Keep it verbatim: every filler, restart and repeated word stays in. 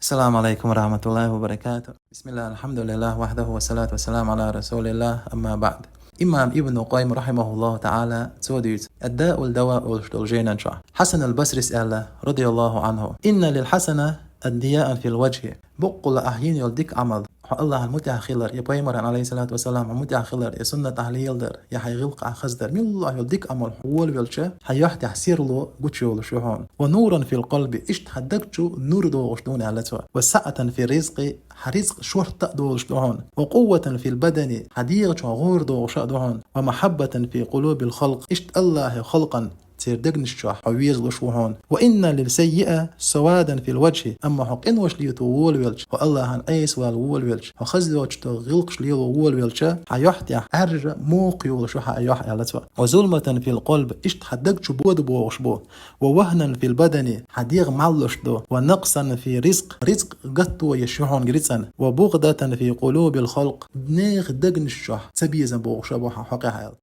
السلام عليكم ورحمة الله وبركاته. بسم الله، الحمد لله وحده، والصلاة والسلام على رسول الله، أما بعد. Имам Ибн Къаййим, рахимахуллаху та'ала, цо дуьйцу «Ад-Даъу ад-Даваъ» олуш долу жайнан чохь. Хьасан ал-Басрис аьлла, радияллаху анху: «Инна лил-хьасана ад-дияан фил-важхи». Боккъала ахь йина йолу дика Ӏамал, хьо Аллахьан мутаӀахь хилар, я пайхамаран, алейхиссалату вассалам, хьан мутаӀахь хилар, я суннат ахь леладар, я хьайн гӀиллакх ахь хаздар, муьлхха йолу дика Ӏамал хьо волавелча, хьан юьхь тӀехь серло гучуйолуш ю хьуна. «Ва нуран фил-къалби», иштта хьан даг чу нур догӀуш ду хьуна, аьлла цо. «Ва саӀатан фир-ризкъи», хьан ризкъ шорта а долуш ду хьуна. «Ва къувватан фил-бадани», хьан дегӀа чохь гӀора догӀуш а ду хьуна. «Ва махьаббатан фи къулубил-халкъ», иштта Аллахьан халкъан церан дегнаш чохь хьо везалуш ву хьуна. «Ва инна лис-саййиа савадан фил-важхи», амма хьо къинош лето волавелча, хьо Аллахьан Ӏеса вала волавелча, хьо хаза йоцуш долу гӀиллакхаш лело волавелча, хьан юьхь тӀехь Ӏаьржа мохк йолуш ю хьан юьхь, аьлла цо. «Ва зулматан фил-къалби», иштта хьан даг чу бода богӀуш бу. «Ва вахьнан фил-бадани», хьан дегӀ маллуш ду. «Ва накъсан фир-ризкъ», ризкъ гатто еш ю хьуна рицкъан. «Ва бугӀдатан фи къулубил-халкъ», нехан дегнаш чохь цабезам богӀуш а бу хьан хьокъехь, аьлла.